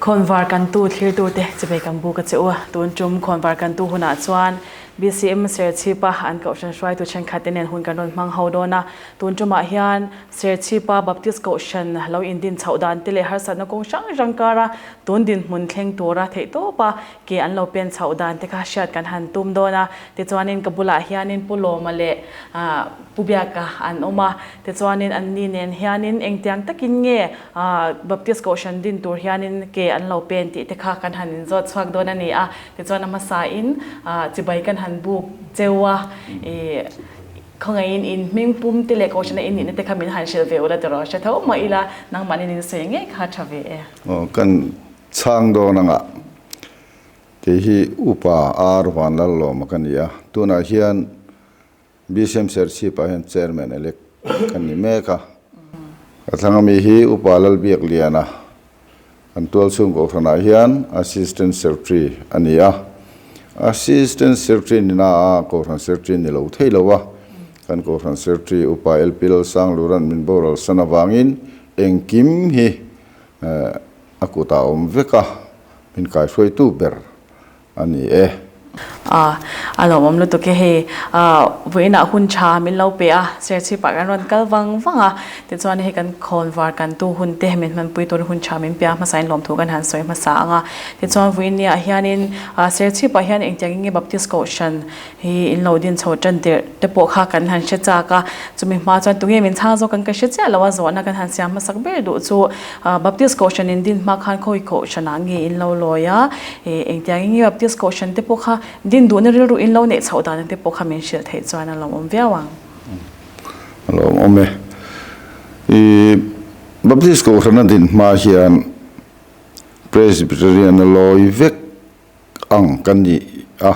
Khawnvar kantu thlirtute chivei kan buk a che u. Tun tum khawnvar kantu hunah chuan BCM Serchhipa an kohhran hruaitu thenkhatte nen hun kan rawn hmang ho dawn a. Tun tumah hian Serchhipa Baptist Kohhran lo indin chhoh dan te leh harsatna kawng hrang hrang kara tun dinhmun thleng tura theihtawpa ke an lo pen chhoh dan te kha hriat kan han tum dawn a. Tichuanin ka bulah hianin Pu Lawma leh Pu Biaka an awm a. Tichuanin anni nen hianin engtiang takin nge Baptist Kohhran din tur hianin ke an lo pen tih te kha kan han inzawt chhuak dawn a ni a. Tichuan a hmasain chibai kan han buk cheu a. Khawngaihin in hming pum te leh Kohhrana in nihna te kha min han hrilh ve ula tiraw hre tho mah ila nangmahni in sawi ngei kha tha ve e. Aw kan chhang dawn anga kei hi Upa R Vanlallawma ka ni a, tunah hian BCM Serchhip ah hian Chairman elect ka ni mek a, ka thlang ami hi Upa Lalbiakliana Kan tualchhung kohhranah hian Assistant Secretary a ni a, Assistant Secretary ni na a Kohhran Secretary ni lo thei lo a, kan Kohhran Secretary Upa LP Lalsangluran min boral san avangin engkim hi a kutah a awm vek a, min kaihruaitu ber a ni e. A, a lawmawm lutuk e hei. Vawiinah hun tha min lo pe a, Serchhipah kan rawn kal vang vang a, tichuan hei kan khawn var kan tu hun te min hmanpui tur hun tha min pe a, hmasain lawmthu kan han sawi hmasa ang a. Tichuan vawiinniah hianin Serchhipah hian engtiang nge Baptist Kohhran hi in lo din chho tan tirh te pawh kha kan han hre chak a, chumi hma chuan tunge min chhang zawk kan ka hre chiah lo a, zawhna kan han siam hmasak ber duh chu Baptist Kohhran in din hma khan khawi Kohhranah nge in lo lawi a, engtiang in nge Baptist Kohhran te pawh kha din duhna rilru in lo neih chhoh dan te pawh kha min hrilh theih chuan a lawmawm viau ang. A lawmawm e. I Baptist Kohhrana din hma hian Presbyterian a lawi vek ang ka ni a,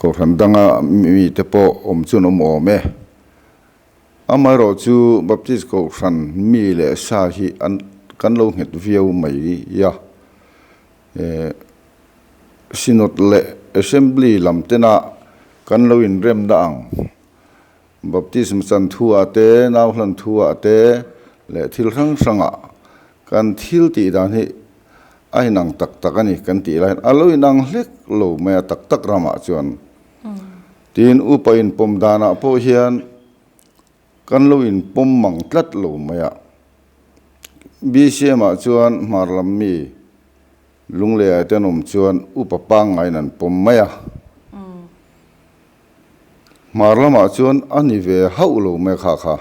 Kohhran danga mite pawh awm chuan awm awm e. Amaherawh chu Baptist Kohhran mi leh sa hi an kan lo nghet viau mai a. Synod leh Assembly lam tena kan lo inremna ang Baptism chan thu ah te, nau hlan thu ah te leh thil hrang hrangah kan thil tih dan hi a inang tak tak a ni kan tih laiin a lo inang hlek lo mai a tak tak ramah chuan. Tin, upa inpawm danah pawh hian kan lo inpawm mang tlat lo mai a. BCM ah chuan hmar lam mi Lungleiah te an awm chuan upa pangngaiin an pawm mai a. Hmar lamah chuan a ni ve hauh lo mai kha kha.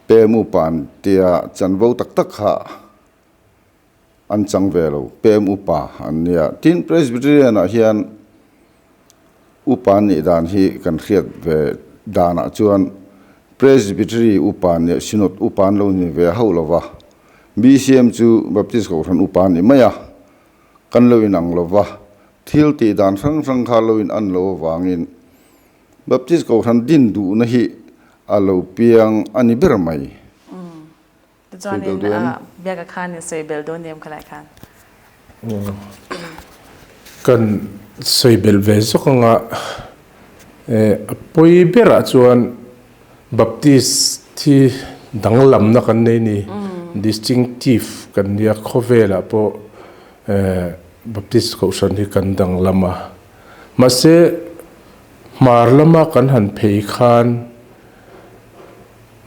Pem upa an tia chanvo tak tak kha an chang ve lo, pem upa an nia. Tin, Presbyterian ah hian upa an nih dan hi kan hriat ve danah chuan Presbytery upa an nia, Synod upa an lo ni ve hauh lo va. BCM chu Baptist Kohhran upa an ni mai a, kan lo inang lo va, thil tih dan hrang hrang kha lo in an lo avangin Baptist Kohhran din duhna hi a lo piang a ni ber mai. Tichuanin biaka khan in sawi bel dawn em khalai khan? Kan sawi bel ve zawk anga a pawi berah chuan Baptist hi danglamna kan nei ni, distinctive kan nia, khawvelah pawh Baptist kohhran hi kan danglam a. Mahse hmar lama kan han phei khan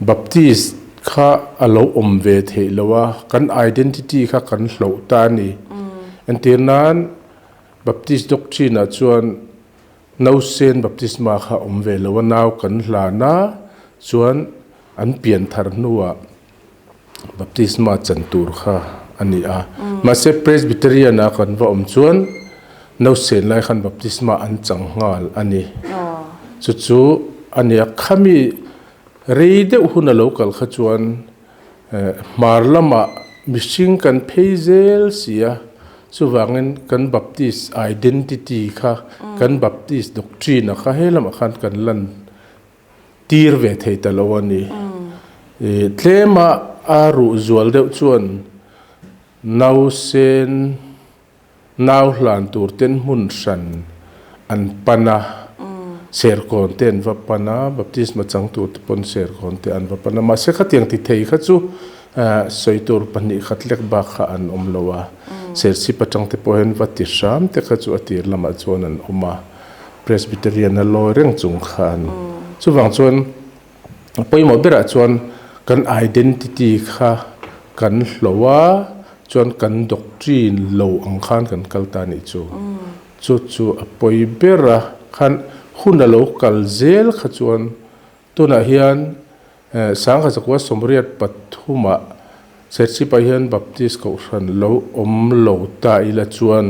Baptist kha a lo awm ve theih lo a, kan identity kha kan hloh ta a ni. Entir nan Baptist doctrine ah chuan nausen baptisma kha awm ve lo a, nau kan hlan a, chuan an pian thar hnuah baptisma chan tur kha a ni a. Mahse Presbyterian a kan va awm chuan nausen lai khan baptisma an chang nghal a ni. Chu chu a ni a, khami Rei deuh hun a lo kal kha chuan hmar lamah mihring kan phei zel si a, chuvangin kan Baptist identity kha, kan Baptist doctrine a kha he lamah khan kan lan tir ve thei ta lo a ni. Tlema a ruh zual deuh chuan nausen Nau hlan tur ten hmun hran an pan a, serkawn te an va pan a, baptisma chang tur te pawn serkawn te an va pan a, mahse khatiang ti thei kha chu Sawi tur 2 khat lek bak kha an awm lo a, Serchhip atang te pawh hian va ti hram te kha chu a tir lamah chuan an awm a, Presbyterian a lawi reng chung khan. Chuvang chuan a pawimawh berah chuan kan identity kha kan hloh a, chuan kan doctrine lo ang khan kan kal ta a nih chu. Chu chu a pawi ber a, khan hun a lo kal zel kha chuan Tunah hian 1983 ah Serchhip ah hian Baptist Kohhran lo awm lo ta ila chuan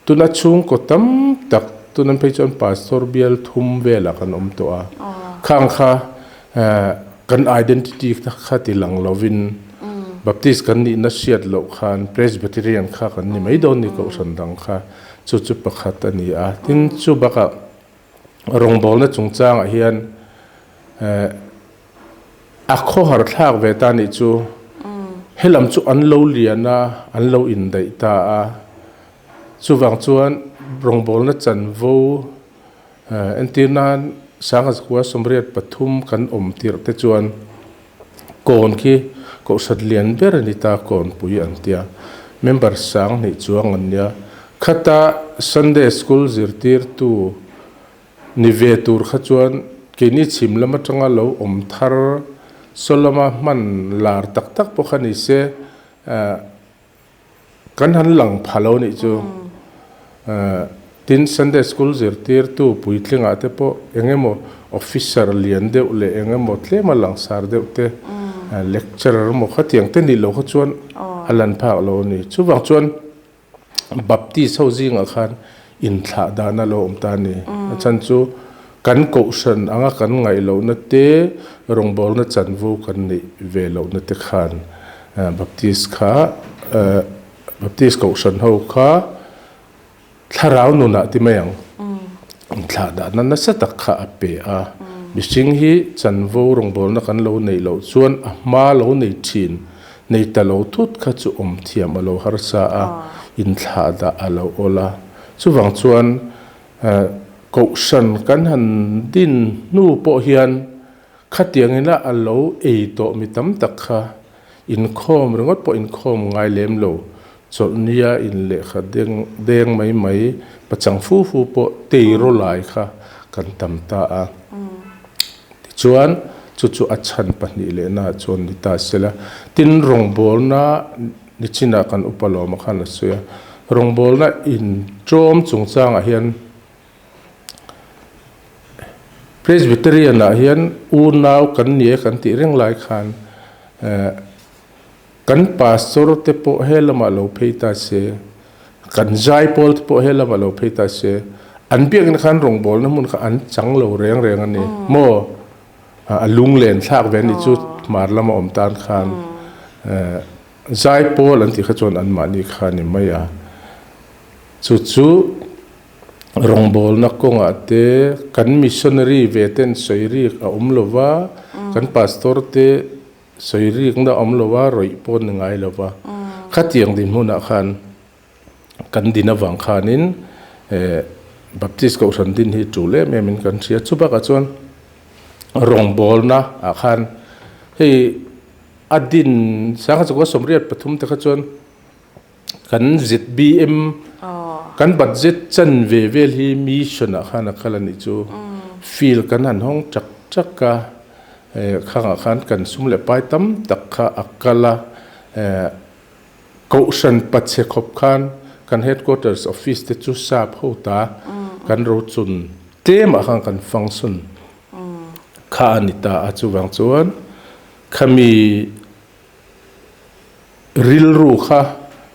tuna chhungkaw tam tak tunan phei chuan Pastor bial thum velah kan awm tawh a, khang kha kan identity kha ti lang lovin Baptist kan nihna hriat loh khan Presbyterian kha kan ni mai dawn ni Kohhran dang kha chu chu pakhat a ni a, tin chu bakah Rawngbawlna chungchangah hian a khawhar thlak ve ta nih chu helam chu an lo lian a, an lo indaih ta a. Chuvang chuan rawngbawlna chanvo entir nan 1983 kan awm tirh te chuan kawn khi kohhran lian ber a ni ta, kawnpui an tia. Member 2000 chuang an nia. Khata Sunday School zirtirtu ni ve tur kha chuan keini chhim lam atanga lo awm thar saw lama hman lar tak tak pawh kha ni se kan han lang pha lo nih chu. Tin Sunday School zirtirtu puitlingah te pawh eng emaw officer lian deuh leh eng emaw tlema langsar deuh te lecturer emaw khatiang te nih loh kha chuan a lan phak lo a ni. Chuvang chuan Baptist ho zingah khan inthlah dan a lo awm ta a ni. A chhan chu kan kohhran anga kan ngaih lohna te, rawngbawlna chanvo kan neih ve lohna te khan Baptist kha Baptist kohhran ho kha thlarau nunah ti mai ang inthlah dahna nasa tak kha a pe a. Mihring hi chanvo rawngbawlna kan lo neih loh chuan a hma lo nei thin. Nei ta lo thut kha chu awm thiam a lo harsa a, inthlah dah a lo awl a. Chuvang chuan Kohhran kan han din hnu pawh hian khatiang ina a lo ei tawh mi tam tak kha inkhawm ringawt pawh inkhawm ngai lem lo, chawlhnia in lehkha deng deng mai mai pachang fu fu pawh teiraw lai kha kan tam ta a. Tichuan, chu chu a chhan pahnih lehna chuan ni ta se la. Tin, rawngbawlna nichinah kan upa lawma khan a sawi a, rawngbawlna inṭawm chungchangah hian Presbyterian-ah hian unau kan ni e kan tih reng lai khan Kan pastor te pawh he lamah lo phei ta se, kan zaipawl te pawh he lamah lo phei ta se, an biakna khan rawngbawlna hmun kha an chang lo reng reng a ni maw? A lunglen thlak ve a nih chu hmar lama awm tan khan zaipawl an tih kha chuan anmahni kha a ni mai a. Chu chu rawngbawlna kawngah te kan missionary ve ten sawi rik a awm lo va, kan pastor te Sawi rikna awm lo a, rawih pawh ni ngai lo va. Khatiang dinhmunah khan kan din avang khanin Baptist Kohhran din hi tul em emin kan hria. Chu bakah chuan rawngbawlna ah khan hei a din 1983 te kha chuan Kan ZBM kan budget chan ve vel hi mission ah khan a kal a nih chu. Field kan han hawng chak chak a, khangah khan kan sum leh pai tam tak kha a kal a, kohhran pachhe khawp khan kan headquarters office te chu sap ho ta kan rochun tlemah khan kan function kha a ni ta a, chuvang chuan khami Rilru kha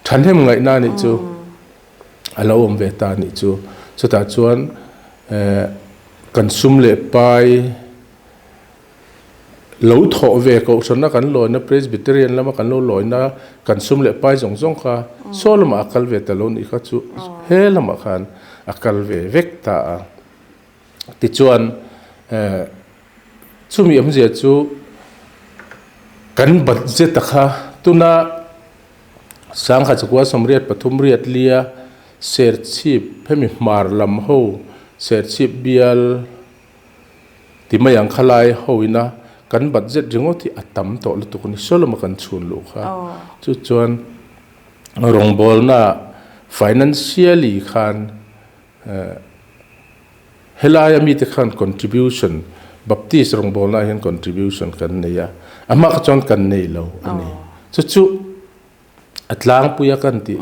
thahnem ngaihna nih chu a lo awm ve ta nih chu. Chutah chuan kan sum leh pai lo thawh ve kohhrana kan lawina Presbyterian lama kan lo lawina kan sum leh pai zawng zawng kha saw lamah a kal ve ta lo nih kha chu he lamah khan a kal ve vek ta a. Tichuan chumi awmzia chu kan budget a kha tuna 1983 lia Serchhip hemi hmar lam ho Serchhip bial ti mai ang kha lai ho ina Kan budget ringawt hi a tam tawh lutuk a ni. Saw lama kan chhun luh kha. Chu chuan rawngbawlna financially khan Helaia mite khan contribution, Baptist rawngbawlnaah hian contribution kan nei a, a hma kha chuan kan nei lo a ni. Chu chu a tlangpuia kan tih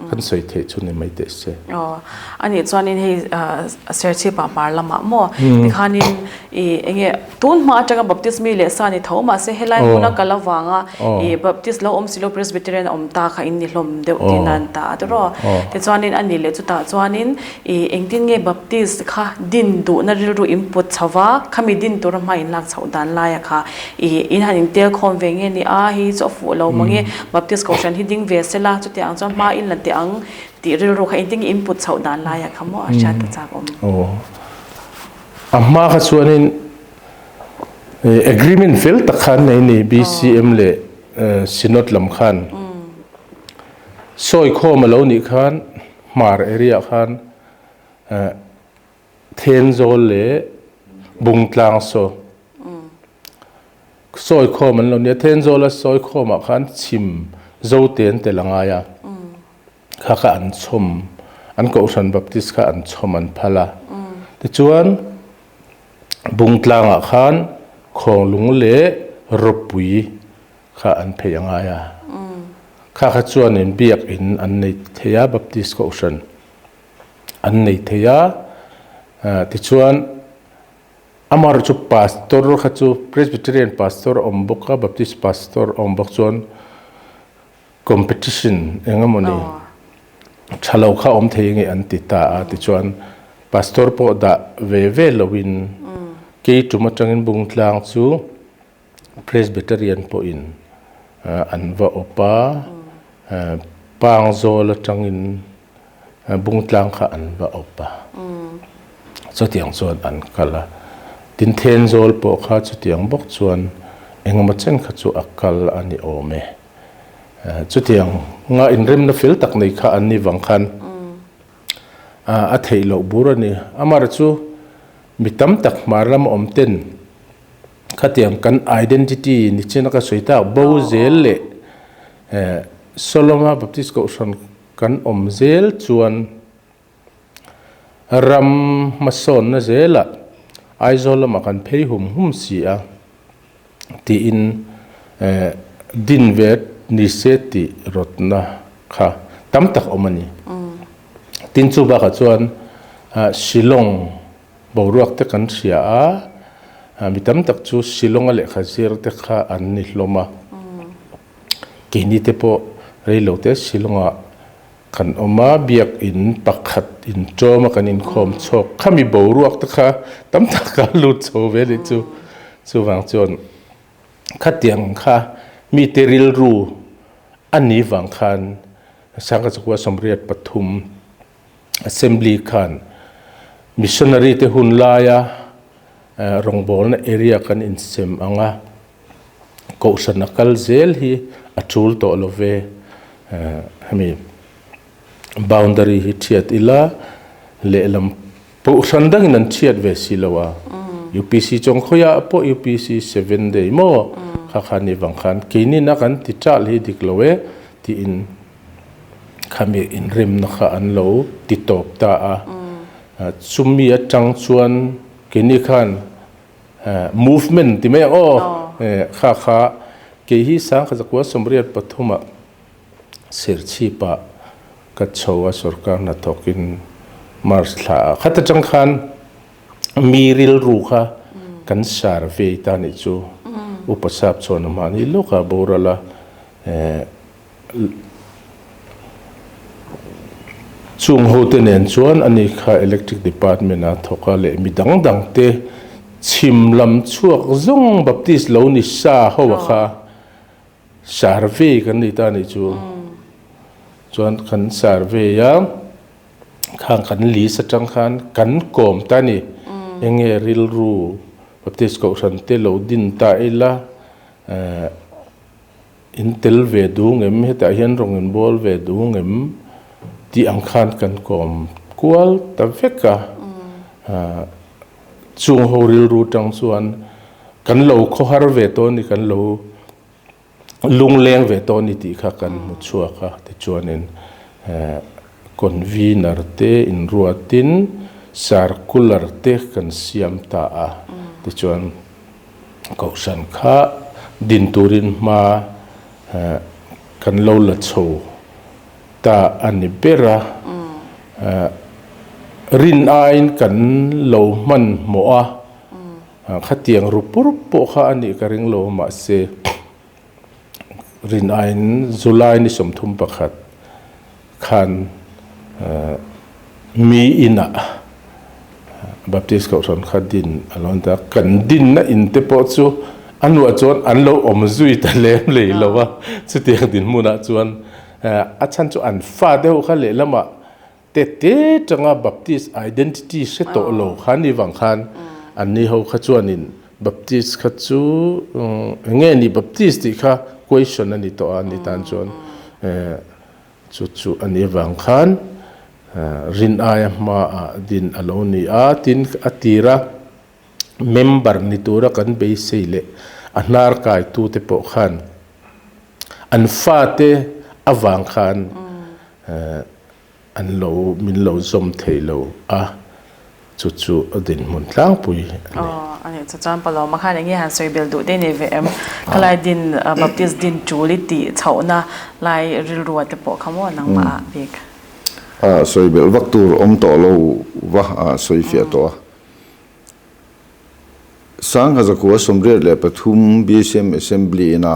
kan sawi theih chu ni mai teh se. Aw, a nih chuanin hei Serchhip-ah hmar lamah maw tikhanin i enge tun hma atanga Baptist mi leh sa ni tho mahse helai hmuna kal avanga i Baptist lo awm si lo Presbyterian awm ta kha in ni hlawm deuh tih nan ta a tiraw. Tichuanin a nih leh chutah chuanin I engtin nge Baptist kha din duhna rilru in put chho va, khami din tura hma in lak chhoh dan laia kha i in han intel khawm ve nge ni a, hei hi chu a fuh lo mang e, Baptist kohhran hi ding ve sela, chutiang chuan hma in la teh ang tih rilru kha engtin nge in put chhoh dan laia kha maw a hriat ta chak awm. Aw. A hma kha chuanin agreement fel tak khan nei ni BCM leh Synod lam khan sawi khawm a lo nih khan Hmar area khan Thenzawl leh Bungtlang saw sawi khawm an lo nia. Thenzawl a sawi khawmah khan chhim Zote an tel a ngai a, kha kha an chhawm, an Kohhran Baptist kha an chhawm an phal a. Tichuan Bungtlangah khan Khawnglung leh Rawpui kha an phei a ngai a. Kha kha chuanin biakin an nei thei a, Baptist Kohhran an nei thei a. Tichuan amaherawhchu chu Pastor kha chu Presbyterian Pastor a awm bawk a, Baptist Pastor a awm bawk chuan competition eng emawni tha lo kha awm thei nge an ti ta a. Tichuan Pastor pawh dah ve ve loin kei tum atangin Bungtlang chu Presbyterian pawhin an va awp a, Pangzawl atangin Bungtlang kha an va awp a, chutiang chuan an kal a. Tin, Thenzawl pawh kha chutiang bawk chuan engemaw chen kha chu a kal a ni awm e. Chutiang nga inremna fel tak nei kha an ni vang khan a theih loh bur a ni. Amaherawhchu mi tam tak hmar lama awm ten Khatiang kan identity ni chin a ka sawi tak bo zel leh Soloma Baptist Kohhran kan awm zel chuan ram hmasawnna zelah Aizawl lamah kan phei hum hum si a tiin din ve ni se tih rawtna kha tam tak awm a ni. Tin chu bakah chuan Shillong Boruak te kan hria a, mi tam tak chu Shillong-a lehkha zir te kha an ni hlawm a. Keini te pawh reilo te Shillong-ah kan awm a, biakin pakhat inṭawm a kan inkhawm chhawk. Khami boruak te kha tam tak a lut chho ve leh chu. Chuvang chuan khatiang kha mite rilru a ni vang khan Sangkachukua 83 Assembly khan Missionary te hun laia rawngbawlna area kan insem ang a, Kohhran a kal zel hi a tul tawh lo ve. Hemi boundary hi thiat ila lehlam Kohhran dangin an thiat ve si lo a, UPC Chawngkhawiah pawh UPC Seven Day maw kha kha ni vang khan keinin a kan ti chal hi dik lo e tiin Khami inremna kha an lo ti tawp ta a. Chumi atang chuan keini khan movement ti mai ang aw, kha kha kei hi Sangkhatzakua 83 ah Serchhip-ah ka chho a sorkar hnathawkin March thla ah khat atang khan mi rilru kha kan survey ta nih chu Upa Sap chuan a mahni lawkah boral a. Chung hote nen chuan ani kha Electric Department a thawk a leh mi dang dang te chhim lam chhuak zawng Baptist lo ni sa ho a kha survey kan nei ta anih chu. Chuan kan survey a khang kan list atang khan kan kawm ta a ni. Enge rilru Baptist Kohhran te lo din ta ila In tel ve duh ngem, hetah hian rawng in bawl ve duh ngem tih ang khan kan kawm kual ta vek a. Chung ho rilru tang chuan Kan lo khawhar ve tawh a ni, kan lo lungleng ve tawh a ni tih kha kan hmu chhuak a. Tichuanin convener te inruatin circular te kan siam ta a. Tichuan kohhran kha din turin hma kan lo la chho ta a ni ber a. Rin aiin kan lo hmanhmawh a. Khatiang rup rup pawh kha a nih ka ring lo mahse rin aiin July ni 31 khan mi inah Baptist Kohhran kha din a lo ni ta. Kan dinna in te pawh chu a nuah chuan an lo awm zui ta lem lei lo a, chutiang dinhmunah chuan a chhan chu an fa deuh kha lehlamah Tete tanga Baptist identity hre tawh lo kha ni vang khan anni ho kha chuanin Baptist kha chu enge ni Baptist tih kha question a ni tawh a ni tan chuan chu chu a ni vang khan rin aia hma ah din a lo ni a tin a tira member ni tura kan beisei leh a hnar kai tu te pawh khan an fate avang khan An lo min lo zawm thei lo a, chu chu a dinhmun tlangpui a ni. Aw, a nih chu chuan Palawma khan enge han sawi bel duh te nei ve em? Khalai din Baptist din tul i tih chhohna lai rilrua te pawh kha maw nangmah ah bik? A sawi belh vak tur awm tawh lo va a sawi fiah tawh a. Sangha zakua 83 BCM Assembly ina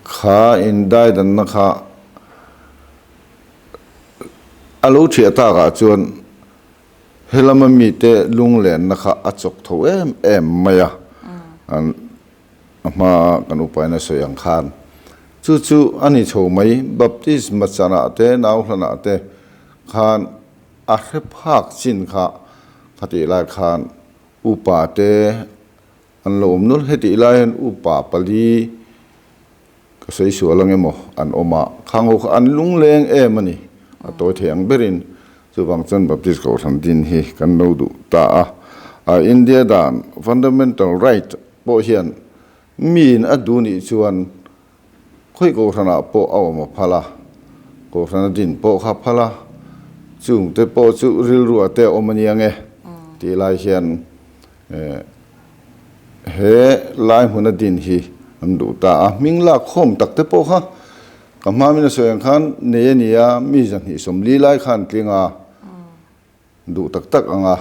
kha indaidanna kha A lo thiah takah chuan helama mite lunglenna kha a chawk tho em em mai a, a hmaa kan upain a sawi ang khan. Chu chu a ni chho mai, Baptisma chanah te, nauhlanah te khan a hre phak chin kha khatih lai khan upa te an lo awm nul. Hetih lai hian upa pali Ka sawi sual ang emaw an awm a, khang ho kha an lungleng em a ni, a tawi thei ang berin. Chuvang chuan Baptist Kohhran din hi kan lo duh ta a. A India dan fundamental right pawh hian miin a duh nih chuan khawi Kohhranah pawh a awm a phal a, Kohhrana din pawh kha phal a, chungte pawh chu rilru a te a awm a nia nge tih lai hian He lai hmuna din hi an duh ta a, hming lak khawm tak te pawh kha ka hma min a sawi ang khan nei a ni a, mi 240 lai khan tling a, duh tak tak anga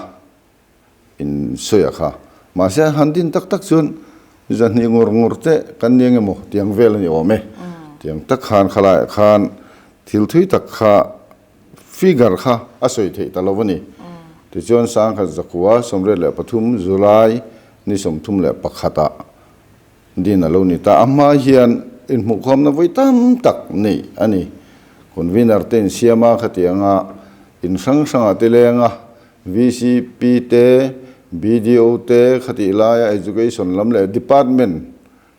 in sawi a kha. Mahse han din tak tak chuan 200 ngawr ngawr te kan ni ang emaw tiang vel a ni awm e. Tiang tak khan khalaiah khan thil thui tak kha Figure kha a sawi theih ta lo a ni. Tichuan 1983 July ni 31 ah din a lo ni ta. A hma hian inhmuhkhawmna vawi tam tak neih a ni. Convener te insiam a, khatianga in hrang hrangah te leng a, VCP te, BDO te khatih laia Education lam leh Department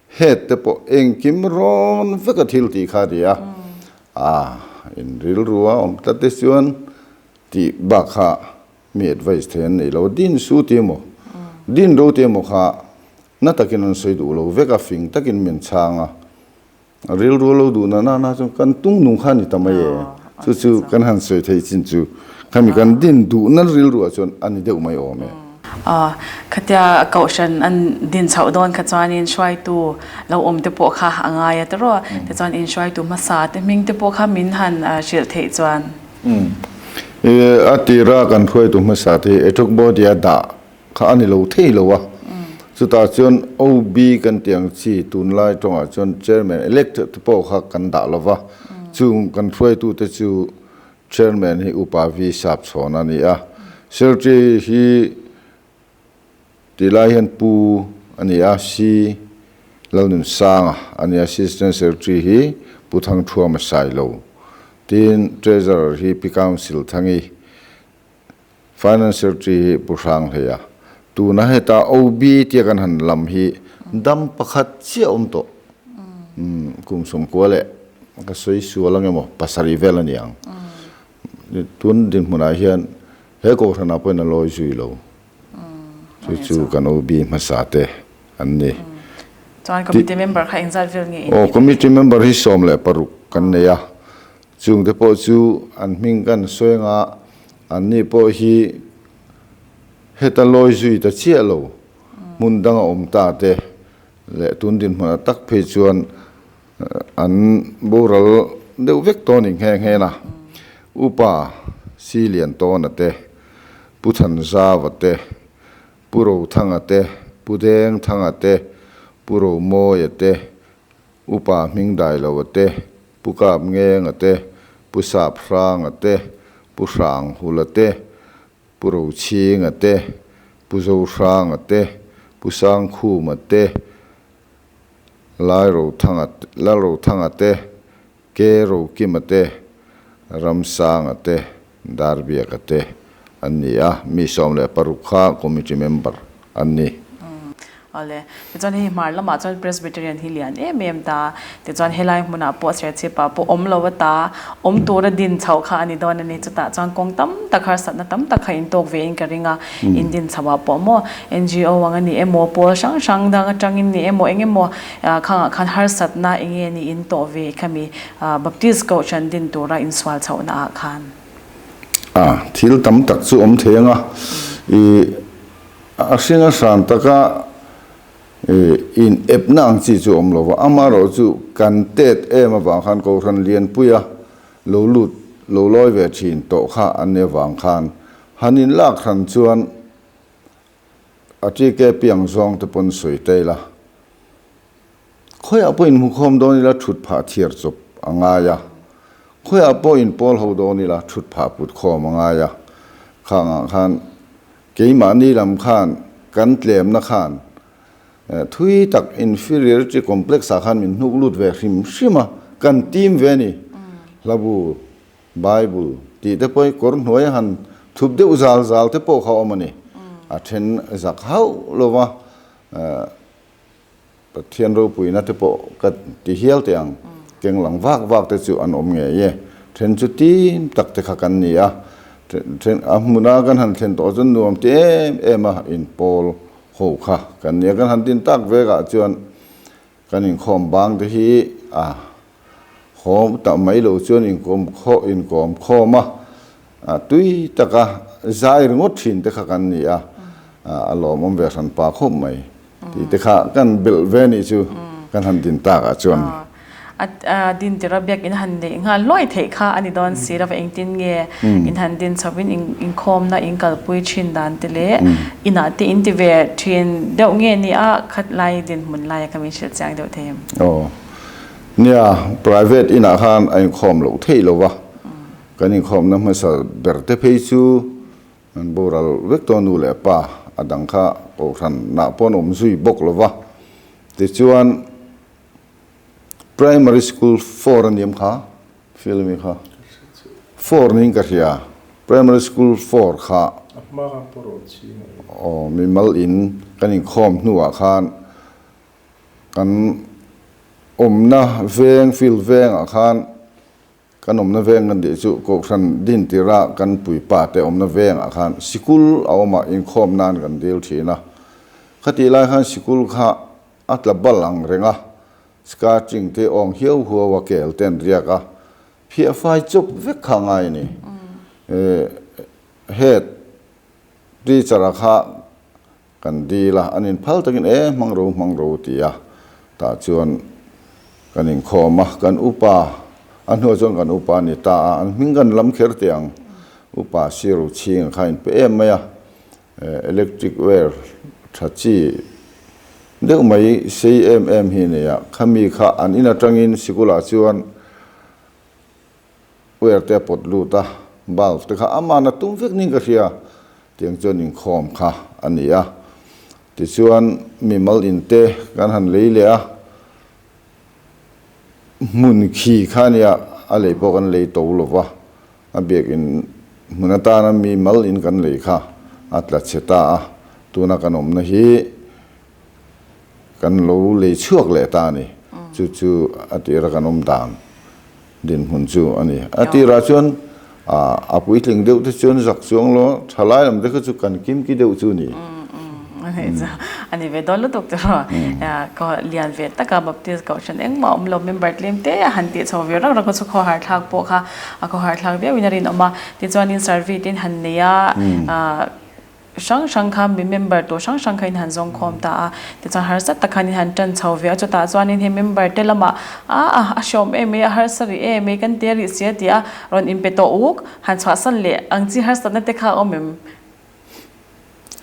Head te pawh engkim rawn vek a thil tih kha a ni a, a in rilru a awm tlat te chuan tih bak kha mi advice thei an nei lo. Din su ti emaw, din ro ti emaw kha na takin an sawi duh lo vek a, fing takin min chhang a, rilru a lo duh na na na chuan kan tung nung kha a ni ta mai e. Chu chu kan han sawi theih chin chu khami kan din duhna rilruah chuan a ni deuh mai awm e. Khatia kohhran an din chhoh dawn kha chuanin hruaitu lo awm te pawh kha a ngai a tawrh a, tichuan inhruaitu hmasa te hming te pawh kha min han hrilh theih chuan. A tira kan hruaitu hmasa te hi Etok Body a dah kha a ni lo thei lo a, chutah chuan OB kan tih ang chi tunlai tawngah chuan Chairman elect te pawh kha kan dah lo va, chung kan hruaitu te chu Chairman hi Upa V Sapchhawn a ni a, Secretary hi tilai hian Pu a ni a, C Lalnunsanga a ni a, Assistant Secretary hi Pu Thangthuama Sailo, tin Treasurer hi Pi Council Thangi, Finance Secretary hi Pu Hranghleia. Tuna heta OB tia kan han lam hi dam pakhat chiah awm tawh. Kum 90 leh ka sawi sual ang emaw pasarih vel a ni ang. Tun dinhmunah hian he kohhranah pawhin a lawi zui lo. Chu chu kan OB hmasa te. an ni. Chuan committee member kha engzat vel nge in Aw, committee member hi 16 kan nei a, chungte pawh chu an hming kan sawi anga anni pawh hi heta lawi zui ta chiah lo, hmun danga awm ta te leh tun dinhmunah tak phei chuan An boral deuh vek tawh a ni nghe nghe a, Upa Siliantawna te, Pu Thanzava te, Pu Rothanga te, Pu Dengthanga te, Pu Romawia te, Upa Hmingdailoa te, Pu Kapngenga te, Pu Saphranga te, Pu Hranghula te, Pu Rochhinga te, Pu Zohranga te, Pu Sangkhuma te, Lairothanga, Lalrothanga te, Ke Rokima te, Ramsanga te, Darbiaka te an ni a, mi 16 kha committee member an ni. Awle, tichuan hei hmar lamah chuan Presbyterian hi lian em em ta, tichuan helai hmunah pawh Serchhip-ah pawh awm lo ata awm tura din chhoh kha a ni dawn a ni, chutah chuan kawng tam tak harsatna tam tak kha intawk ve in ka ring a, in din chhoh ah pawh maw NGO ang a ni emaw pawl hrang hrang dang atangin ni emaw eng emaw khangah khan harsatna eng nge ni in tawh ve khami Baptist Kohhran din tura insual chhohna ah khan. A, thil tam tak chu awm thei ang a, i a hring a hran taka in epna ang chi chu awm lo va, amaherawhchu kan tet em avang khan Kohhran Lianpuia lo lut lo lawi ve thin tawh kha an ni avang khan han in lak hran chuan a TKP ang zawng te pawn sawi ta ila, khawiah pawh inhmukhawm dawn ila thut phah thiar chawp a ngai a, khawiah pawh inpawl ho dawn ila thut phah put khawm a ngai a, khangah khan keimahni lam khan kan tlemna khan Thui tak inferiority complex ah khan min hnuk lut ve hrim hrim a, kan team ve a ni. Hlabu, Bible tih te pawh hi kawr hnuai a han thup deuh zal zal te pawh kha a awm a ni. A then zak hauh lo va, Pathian ropuina te pawh ka ti hial teh ang, keng lang vak vak te chu an awm ngei e. Then chu team tak te kha kan ni a, then a hmuna kan han thlen tawh chuan nuam ti em em a inpawl Ho kha kan nia kan han tin tak vek ah chuan kan inkhawm bang te hi a haw ta mai lo chuan inkawm khaw inkawm khawm a a tui taka zai ringawt thin te kha kan ni a a lawmawm ve hran pa khawp mai tih te kha kan belh ve nih chu kan han din tak ah chuan. A din tirh a biak in han neih nghal hluai theih kha a ni dawn si lo va, engtin nge in han din chho in inkhawmna in kalpui thin dan te leh inah te in ti ve thin deuh nge ni a khat lai dinhmun laia kha min hrilh chiang deuh thei em? Aw, nia private inah khan a inkhawm loh theih lo va, kan inkhawmna hmasa ber te phei chu an boral vek tawh nu leh pa a dang kha kohhran nah pawh an awm zui bawk lo va, tichuan Primary school four a niam kha film kha four niin ka hria primary school four kha aw mimal in kan inkhawm hnuah khan kan awmna veng field vengah khan kan awmna veng kan tih chu kohhran din tirha kan puipa te awmna vengah khan sikul a awm a inkhawm nan kan dil thin a khatih lai khan sikul kha A tla bal ang reng a, skirting te awng hiau huau a kel te an riak a, phiah fai chawp vek kha a ngai a ni. Head teacher a kha kan dil a, an inphal takin e hmang ro hmang ro ti a, tah chuan kan inkhawm a, kan upa a hnuah chuan kan upa a ni ta a, an hming kan lam kher teh ang, upa sir chhing a kha a inpe em mai a, Electric wire tha chi deuh mai sei em em hi a nei a, khami kha an in atangin sikulah chuan wire te a pawt lut a, bulb te kha amahna tum vek niin ka hria, tiang chuan inkhawm kha a ni a. Tichuan mimal in te kan han lei leh a, hmun khi kha a nia, a lei pawh kan lei to lo va. A biakin hmun atana mi mal in kan lei kha a tla chhe ta a, tuna kan awmna hi kan lo lei chhuak leh ta a ni. Chu chu a tira kan awm dan dinhmun chu a ni. A tirah chuan a puitling deuh te chuan zak chuang lo, thalai lam te kha chu kan kimki deuh chu a ni. A ni ve dawn lutuk chu ka lian ve tak a, Baptist Kohhran engmah awm lo member tlem te a han tih chho ve rang rang kha chu khawhar thlak pawh kha a khawhar thlak viauin a rinawm a. Tichuanin survey te in han nei a, hrang hrang kha mi member tur hrang hrang kha in han zawng khawm ta a, tichuan harsa tak khan in han tan chho ve a, chutah chuanin hei member te lamah a a a hreawm em mai a harsa rih em mai kan te rih si a ti a, rawn inpe tawh uk han chhuahsan leh ang chi harsatna te kha a awm em?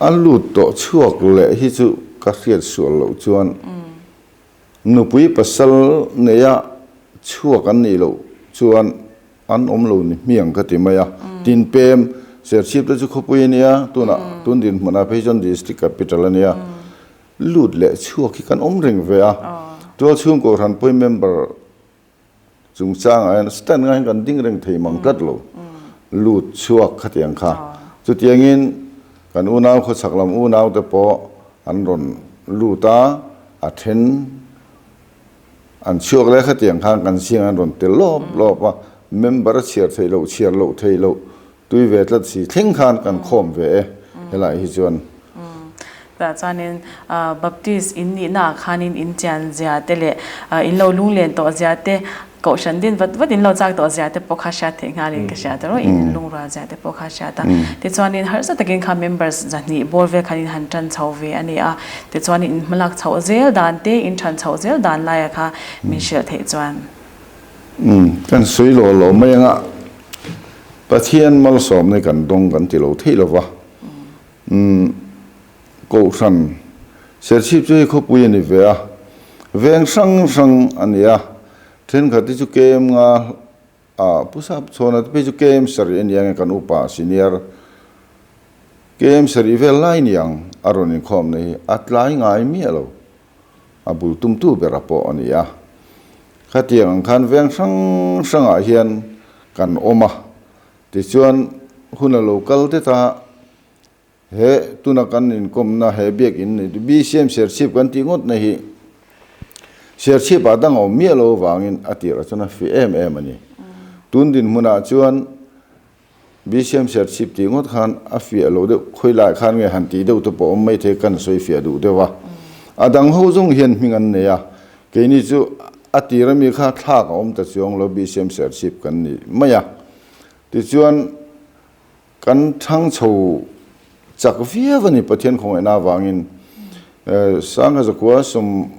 A lut tawh chhuak leh hi chu ka hriat sual loh chuan nupui pasal neia chhuak an nih loh chuan an awm lo ni hmiang ka ti mai a. Tin pem Serchhip te chu khawpui a nia, tunah tun dinhmunah phei chuan district capital a nia. Lut leh chhuak hi kan awm reng ve a. Tualchhung Kohhran pawi member Chungchangah hian stand ngaiin kan ding reng thei mang tlat lo. Lut chhuak khatiang kha. Chutiangin kan unau khawchhak lam unau te pawh an rawn lut a, a then an chhuak leh khatiang khan kan zingah an rawn tel lawp lawp a, member a chhiar theih loh chhiar loh theih loh Tui ve tlat si thleng khan kan khawm ve e helai hi chuan. Tah chuanin Baptist in nihna ah khanin in chian zia te leh in lo lunglen tawh zia te, kohhran din vat vat in lo chak tawh zia te pawh kha hriat theih nghalin ka hria ta rawh, in lungrual zia te pawh kha hriat a. Tichuanin harsa takin kha members zahnih bawr vel khan in han tan chho ve a ni a, tichuanin in hmalak chhoh zel dan te, in than chhoh zel dan laia kha min hrilh theih chuan. Umm, kan sawi lo lo mai anga Pathian malsawmna kan dawng kan ti lo theih lo va. Umm, Kohhran Serchhip chu hei khawpui a ni ve a, veng hrang hrang a ni a, thenkhat te chu kem nga ah Pu Sapchhawna te phei chu kem sarih a ni ang e kan upa senior kem sarih vel lai ni ang a rawn inkhawmna hi a tlai ngai miah lo. A bul tumtu bera pawh a ni a. Khatiang ang khan veng hrang hrangah hian kan awm a, tichuan hun a lo kal det a, he tuna kan inkawmna he biakinn nei BCM Serchhip kan tih ngawtna hi Serchhipah dang a awm miah lo avangin a tirah chuan a fih em em a ni. Tun dinhmunah chuan BCM Serchhip tih ngawt khan a fiah lo deuh, khawi laiah khan nge han tih deuh te pawh awm mai thei kan sawi fiah duh deuh a. A dang ho zawng hian hming an nei a, keini chu a tir ami kha thlak a awm ta chuang lo BCM Serchhip kan ni mai a. Tichuan kan thang chho chak viau a ni Pathian khawngaihna avangin Sangha zakua sawm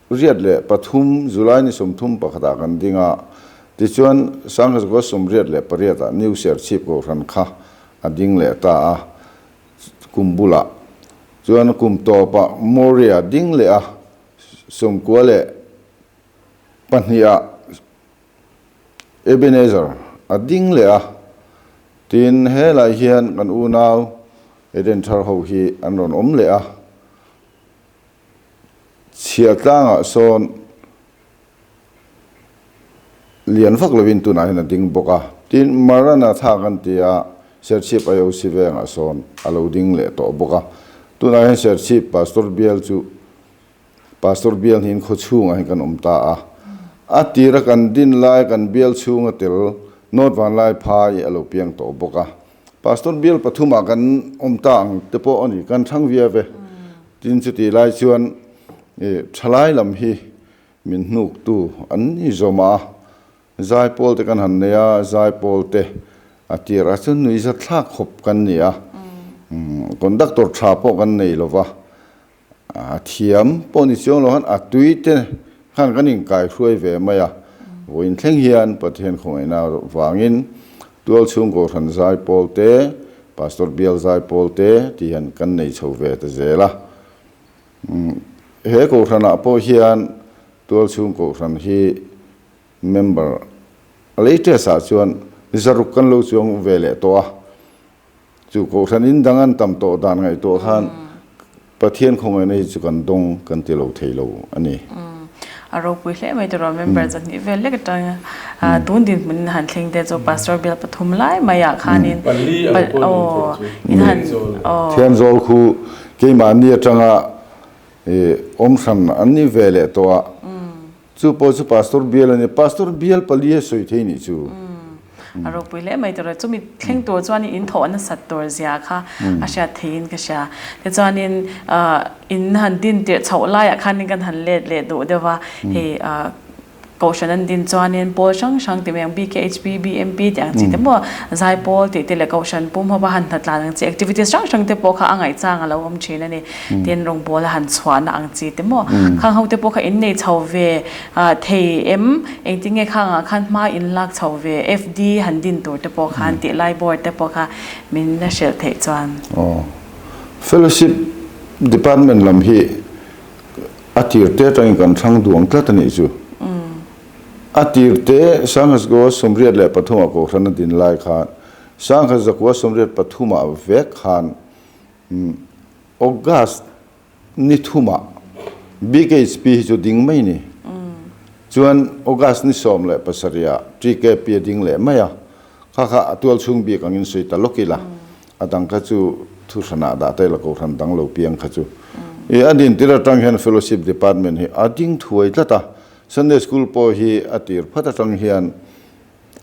83 July ni 31 ah kan ding a, tichuan 1988 ah New Serchhip Kohhran kha a ding leh ta a, kum bulah chuan kum tawpah Moria ding leh a, 92 ah Ebenezer a ding leh a, tin helai hian kan unau Eden thar ho hi an rawn awm leh a. Chhiar tlangah sawn lian vak lovin tunah hian a ding bawk a, tin Maranatha kan ti a, Serchhip IOC vengah sawn a lo ding leh tawh bawk a. Tunah hian Serchhip Pastor Bial chu Pastor Bial hnin khaw chhungah hian kan awm ta a, a tira kan din lai kan bial chhunga tel North Vanlaiphai a lo piang tawh bawk a. Pastor bial pathumah kan awm ta ang te pawh a ni, kan thlang viau ve. Tin chutih lai chuan thalai lam hi min hnuktu an ni zawm a, zaipawl te kan han nei a, zaipawl te a tirah chuan nuihzat thlak khawp kan ni a, conductor tha pawh kan nei lo va, A thiam pawh ni chuang lo khan a tui te khan kan inkai hruai ve mai a, vawiin thleng hian Pathian khawngaihna vangin Tualchhung Kohhran Zaipawl te, Pastor Bial Zaipawl te tih hian kan nei chho ve ta zel a. He Kohhranah pawh hian Tualchhung Kohhran hi member latest ah chuan zaruk kan lo chuang ve leh tawh a. Chu Kohhran in dang an tam tawh dan ngaihtuah khan Pathian khawngaihna hi chu kan dawng kan ti lo thei lo a ni. A ropui hle mai tiraw member zahnih vel lek atang tun dinhmun in han thleng te chu Pastor bial pathum lai mai ah khanin Pali ang pawh ni thei chu Thianzawl. Thianzawl khu keimahni atanga awm hran an ni ve leh tawh a, chu pawh chu Pastor bial a ni. Pastor bial pali a sawi thei nih chu. A ropui hle mai tur a, chumi thleng tur chuan in thawh nasat tur zia kha a hriat theiin ka hria. Tichuanin in han din tirh chhoh laiah khanin kan han let leh duh deuh va, hei Kohhran an din chuanin pawl hrang hrang ti mai ang, BKHP, BMP tih ang chi te maw, Zaipawl tih te leh Kohhran pum ho va han hnatlan ang chi activities hrang hrang te pawh kha a ngaihchang a lo awm thin a ni. Tin, rawngbawl a han chhuahna ang chi te maw, khang ho te pawh kha innei chho ve thei em? Engtin nge khangah khan hma in lak chho ve FD han din tur te pawh khan tih lai board te pawh kha min la hrilh theih chuan. Aw, Fellowship Department lam hi A tir te atangin kan thlang duang tlat a nih chu. A tir te Sanghazagoa 83 ah Kohhran a din lai khan Sanghazagoa 83 ah vek khan August ni thumah BKHP hi chu ding mai ni. Chuan August ni 17 ah TKP a ding leh mai a. Kha kha a tual chhung bik angin sawi ta lawk ila. A dang kha chu thu hranah dah ta ila Kohhran dang lo piang kha chu. I a din tir atang hian Fellowship Department hi a ding thuai tlat a, Sunday School pawh hi a tir phat atang hian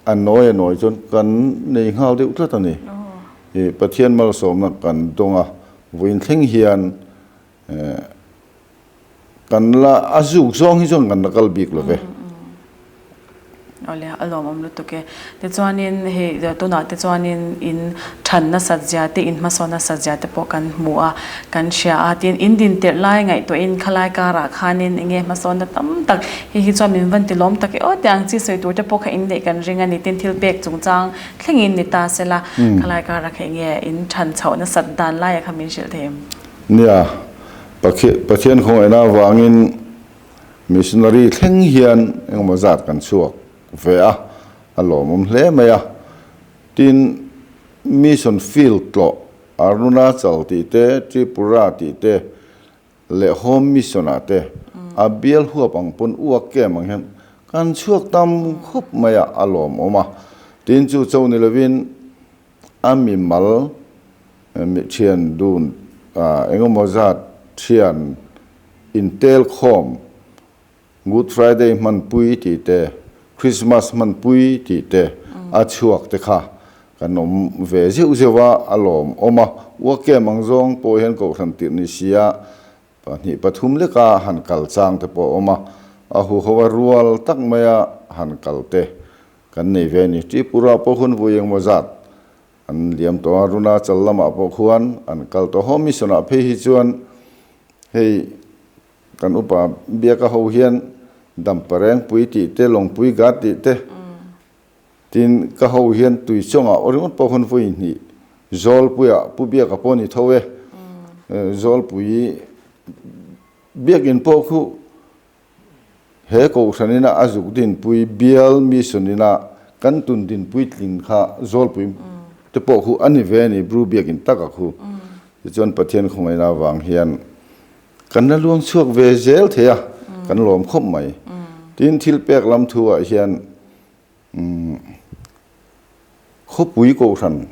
a nawi a nawi chuan kan nei nghal deuh tlat a ni. I Pathian malsawmna kan dawng a, vawiin thleng hian Kan la a zuk zawng hi chuan kan la kal bik lo ve. Awle, a lawmawm lutuk e. Tichuanin hei tunah te chuanin in than nasat zia te, in hmasawn nasat zia te pawh kan hmu a, kan hria a. Tin, in din tirh lai ngaihtuahin khalai karah khanin enge hmasawnna tam tak hei hi chuan min van ti lawm tak e aw tih ang chi sawi tur te pawh kha in neih kan ring a ni. Tin, thil pek chungchang thlengin ni ta sela, khalai karah kha enge in than chhoh nasat dan laiah kha min hrilh thei em? Nia, Pathian khawngaihna avangin missionary thleng hian engemaw zat kan chhuak ve a, a lawmawm hle mai a. Tin, mission field tlawh Arunachal tih te, Tripura tih te leh home mission ah te a bial huap ang pawn uak kem ang hian kan chhuak tam khawp mai a, a lawmawm a. Tin, chu cho ni lovin A mimal thian dun engemaw zat thian intel khawm Good Friday hmanpui tih te, Christmas hmanpui tih te a chhuak te kha kan awm ve zeuh zeuh a, a lawmawm a. Uakem ang zawng pawh hian kohhran tirh ni sia pahnih pathum leka han kal chang te pawh a awm a, a huho a rual tak maia han kal te Kan nei ve a ni. Tripura pawh hun vui engmaw zat an liam tawh a, Arunachal lamah pawh khuan an kal tawh. Home Mission ah phei hi chuan hei kan upa biaka ho hian Damparengpui tih te, Lawngpui Ghat tih te, tin ka ho hian Tuichawngah aw ringawt pawh hun vui hnih Zawlpuiah Pu Biaka pawh ni tho e. Zawlpui biakin pawh khu He Kohhran ina a zuk dinpui bial mission ina kan tun dinpui tling kha Zawlpui te pawh khu a ni ve a ni, Bru biakin taka khu. Tichuan Pathian khawngaihna avang hian kan la luang chhuak ve zel thei a, kan lawm khawp mai. Tin, thil pek lam thu ah hian Khawpui Kohhran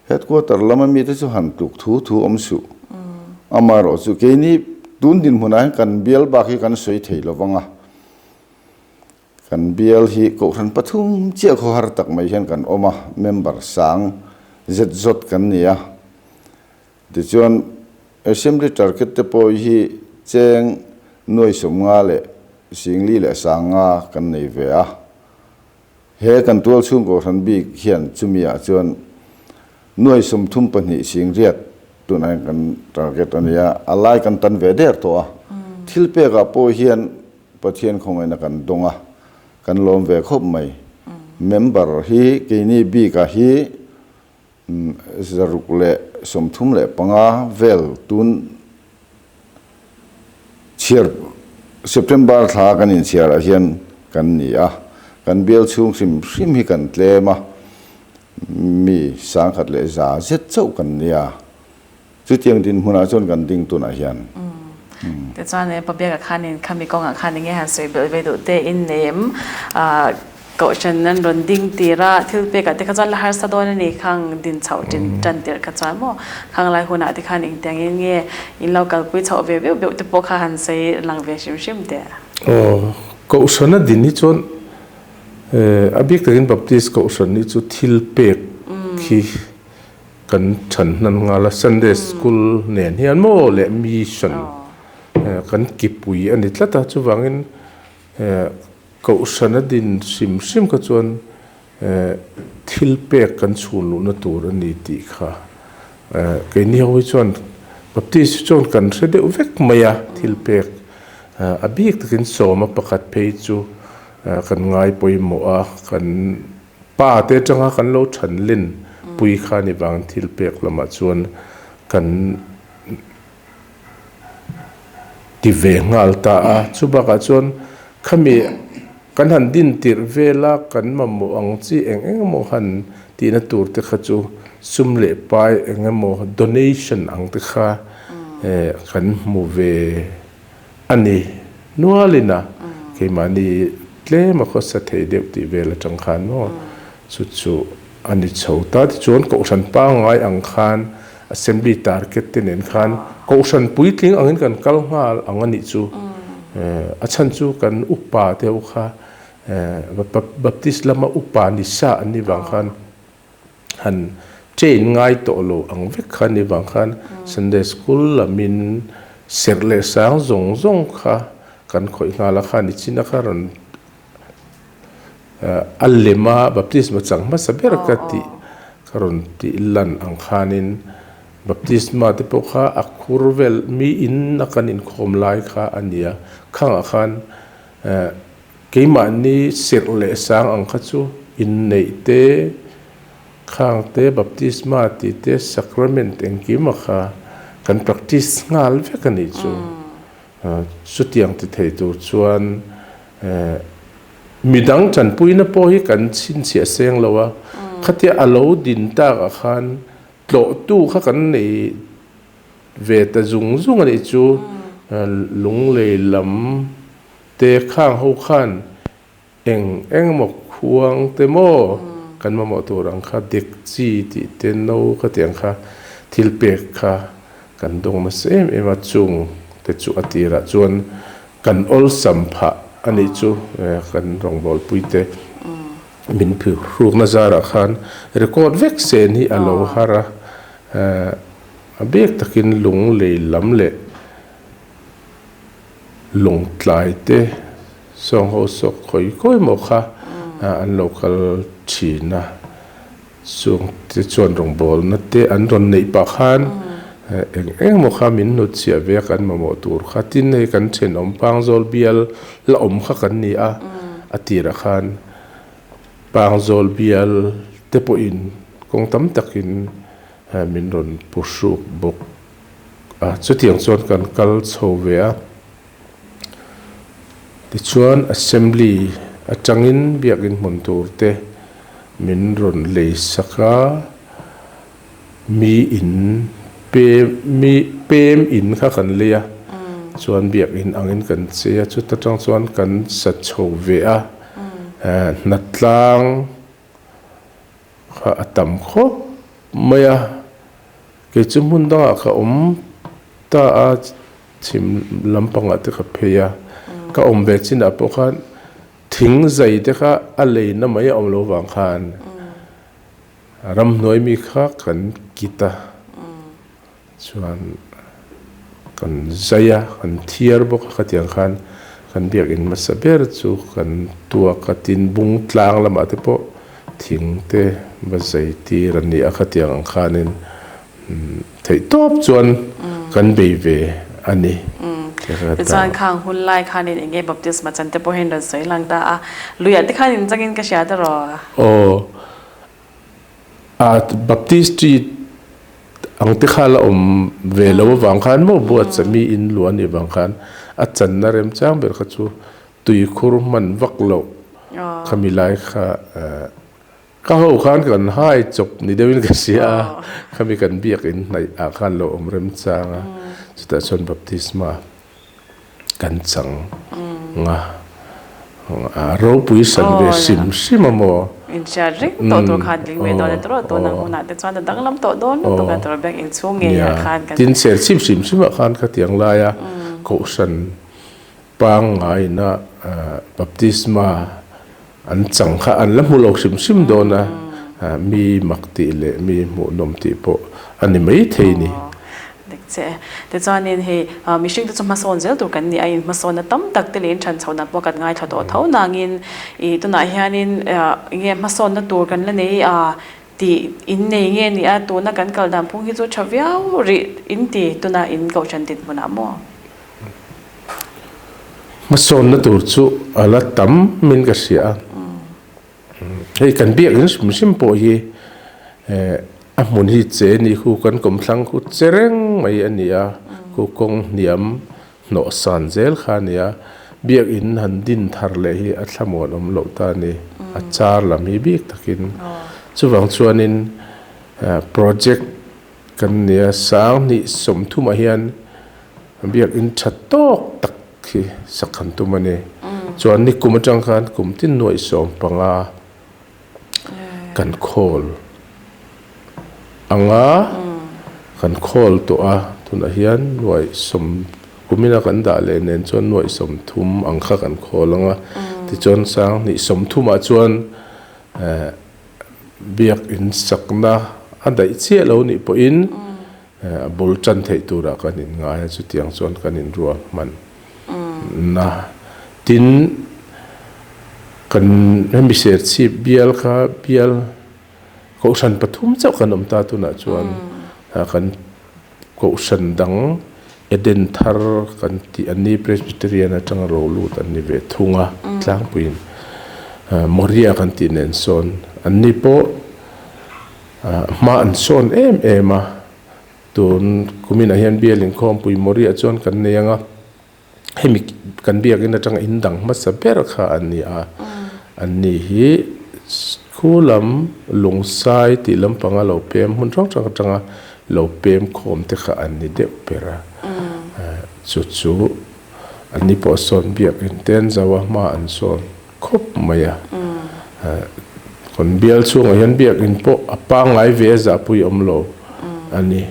Headquarter lama mite chu han tluk thu thu awm suh. Amaherawhchu keini tun dinhmunah hian kan bial bak hi kan sawi thei lo vang a. Kan bial hi Kohhran pathum chiah khawhar tak mai hian kan awm a, member sang zet zawt kan ni a. Tichuan Assembly target te pawh hi cheng nuai 50 leh 40 leh 50 kan nei ve a. He kan tual chhung Kohhran bik hian chumi ah chuan nuai 32 800 tunah hian kan target a ni a, a lai kan tan ve der tawh a. Thil pek ah pawh hian Pathian khawngaihna kan dawng a, kan lawm ve khawp mai. Member hi keini bik ah hi 635 vel tun chhiar September thla kan inchhiar ah hian kan ni a, kan bial chhung hrim hrim hi kan tlem a, mi 1100 zet chauh kan nia, chutiang dinhmunah chuan kan ding tunah hian. Tichuan e Pabiaka khanin khami kawngah khan enge han sawi belh ve duh te in nei em? Kohhran an rawn ding tir a, thil pekah te kha chuan la harsa dawn a ni khang din chhoh tin tan tirh kha chuan maw khang lai hunah te khan engtiangin nge in lo kalpui chhoh ve beuh beuh te pawh kha han sawi lang ve hrim hrim teh. Aw, Kohhran a din hi chuan. A bik takin Baptist Kohhran hi chu thil pek khi kan than hnan nghal a, Sunday School nen hian maw leh Mission kan kipui a ni tlat a, chuvangin Kohhran a din hrim hrim kha chuan thil pek kan chhun luhna tur a ni tih kha keini ho hi chuan Baptist hi chuan kan hre deuh vek mai a, thil pek a bik takin sawma pakhat phei chu kan ngai pawimawh a, kan pa te atanga kan lo than len pui kha ni vang thil pek lamah chuan kan ti ve nghal ta a. Chu bakah chuan khami kan han din tirh vela kan mamawh ang chi eng eng emaw han tihna tur te kha chu sum leh pai eng emaw donation ang te kha kan hmu ve a ni nualin a, keimahni tlem a khawsa thei deuh tih vel atang khan maw chu chu a ni chho ta. Tichuan Kohhran pangngai ang khan Assembly target te nen khan Kohhran puitling angin kan kal nghal ang a nih chu. A chhan chu kan upa te ho kha Baptist lama upa ni sa an nih vang khan han train ngai tawh lo ang vek kha a nih vang khan Sunday School lamin serh leh sang zawng zawng kha kan khawih nghal a kha nichin a kha rawn A lema baptisma chang hmasa ber ka tih ka rawn tih lan ang khanin baptisma te pawh kha a khur vel mi in a kan inkhawm lai kha a ni a, khangah khan keimahni serh leh sang ang kha chu inneih te, khang te baptisma tih te sacrament engkim a kha kan practice nghal vek a nih chu. Chutiang ti thei tur chuan midang tanpuina pawh hi kan chhinchhiah seng lo a, khatia a lo din takah khan tlawhtu kha kan nei ve ta zung zung a nih chu lunglei lam te khang ho khan Eng eng emaw khuang te maw kan mamawh tur ang kha dek chi tih te no ka tih ang kha thil pek kha kan dawng nasa em em a, chung te chu a tirah chuan kan awlsam phah a nih chu kan rawngbawlpui te min phirhrukna zarah khan record vek sen hi a lo har a, a bik takin lung lei lam leh Lawngtlai te sawng ho sawk khawi khawi maw kha an lo kal thin a, chung te chuan rawngbawlna te an rawn neih pah khan eng eng maw kha min hnut chhiah ve a kan mamawh tur kha tin hei kan thenawm Pangzawl bial la awm kha kan ni a, a tirah khan Pangzawl bial te pawhin kawng tam takin min rawn pu hruk bawk. A, chutiang chuan kan kal chho ve a. Tichuan Assembly atangin biakin hmun tur te min rawn lei sak a, mi in pem mi pem in kha kan lei a, chuan biakin angin kan chei a, chuta tang chuan kan sa chho ve a, hnatlang kha a tam khawp mai a, kei chu hmun dangah ka awm ta a, chhim lampangah te ka phei a, ka awm ve chinah pawh khan thing zai te kha a leina mai a awm lo vang khan ramhnuai mi kha kan kit a. Chuan kan zai a, kan thiar bawk a, khatiang khan kan biakinn hmasa ber chu kan tuak a, tin bung tlang lamah te pawh thing te va zai tir a ni a, khatiang ang khanin theihtawp chuan kan bei ve a ni. Tichuan khang hun lai khanin eng nge baptisma chan te pawhin rawn sawi lang ta a, luiah te khan inchangin ka hria ta rawh. Aw. A Baptistry ang te kha la awm ve lo avang khan maw buatsa mi in luah anih vang khan a channa remchang ber kha chu tuikhur hman vak loh khami lai kha ka ho khan kan hai chawp ni deuhin ka hria a, khami kan biakin hnaih ah khan lo awm remchang a, chutah chuan baptisma. Kan chang nga a ropui san ve hrim hrim a maw? Inhriat reng tawh tur khan tling ve dawn a tawrh tun ang hunah te chuan a danglam tawh dawn lutuk a tawrh bank inchhung ngei ah khan kan Tin ser chhip hrim hrim ah khan khatiang laia Kohhran pangngaina baptisma. An chang kha an la hmu lo hrim hrim dawn a, mi mak tih leh mi hmuhnawm tih pawh a ni mai thei ni. Dik che e. Tichuanin hei mihring te chu hmasawn zel tur kan ni a, in hmasawnna tam tak te leh in ṭhan chhohna pawh kan ngaithla tawh tho nangin ih tunah hianin enge hmasawnna tur kan la nei a tih in nei nge ni a, tuna kan kal dan phung hi chu ṭha viau rih in ti tuna in kohhran dinhmunah maw? Hmasawnna tur chu a la tam min ka hria a, hei kan biakinn hrim hrim pawh hi a hmun hi che ni khu kan kawmthlang khu che reng mai a ni a, khu kawng hniam hnawh san zel kha a ni a, biakinn han din thar leh hi a thlamuan awm loh ta a ni, a char lam hi bik takin. Chuvang chuanin project kan nia sanghnih sawmthumah hian Biakinn tha tawk tak hi sak han tum a ni. Chuan nikum atang khan kum tin nuaih 15 kan khawl ang a, kan khawl tawh a, tunah hian nuaih sawm kumina kan dah leh nen chuan nuaih 30 ang kha kan khawl ang a. Tichuan 2030ah chuan biakinn sakna a daih chiah lo nih pawhin A bul tan theih turah kan inngai a, chutiang chuan kan inruahman na. Tin, kan hemi Serchhip bial kha bial kohhran pathum chauh kan awm ta tunah chuan kan kohhran dang Eden thar kan tih an ni Presbyterian atanga ro lut an ni ve thung a, tlangpuiin Moria kan tih nen sawn an ni pawh Hma an sawn em em a, tun kuminah hian bial inkhawmpui Moriah chuan kan nei ang a, hemi kan biakin atanga in dang hmasa ber kha a ni a, an ni hi khu lam lungsai tih lampanga lo pem hmun hrang hrang atanga lo pem khawm te kha an ni deuh ber a, chu chu an ni pawh sawn biakin te an zo a, hma an sawn. Khawp mai a. Kan bial chhungah hian biakinn pawh a pangngai ve a zahpui awm lo a ni.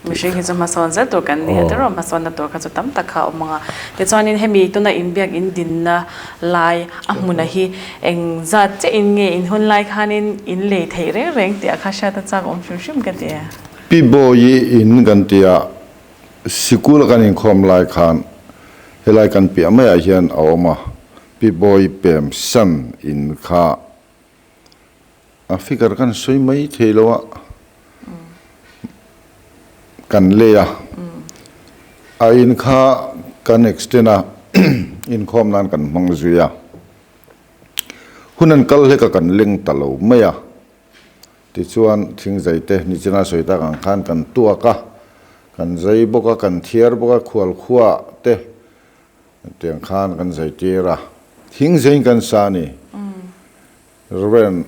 Mihring hi chu hmasawn zel tur kan ni a, tiraw hmasawnna tur kha chu tam tak kha a awm ang a. Tichuanin hemi tuna in biakinn dinna lai a hmuna hi eng zat chiah in nge in hun lai khanin in lei theih reng reng tih a kha hriat a chak awm hrim hrim ka ti. Pi Bawi in kan tia Sikul kan inkhawm lai khan helai kan piah maiah hian a awm a, Pi Bawi Pem San in kha a figure kan sawi mai thei lo a, kan lei a, a in kha kan extend a, inkhawm nan kan hmang zui a, hun an kal hlek a kan leng ta lo mai a. Tichuan, thingzai te nichina sawi tak ang khan kan tuak a, kan zai bawk a, kan thiar bawk a, khualkhua te tiang khan kan zai tir a. Thingzaiin kan sa a ni. Rev.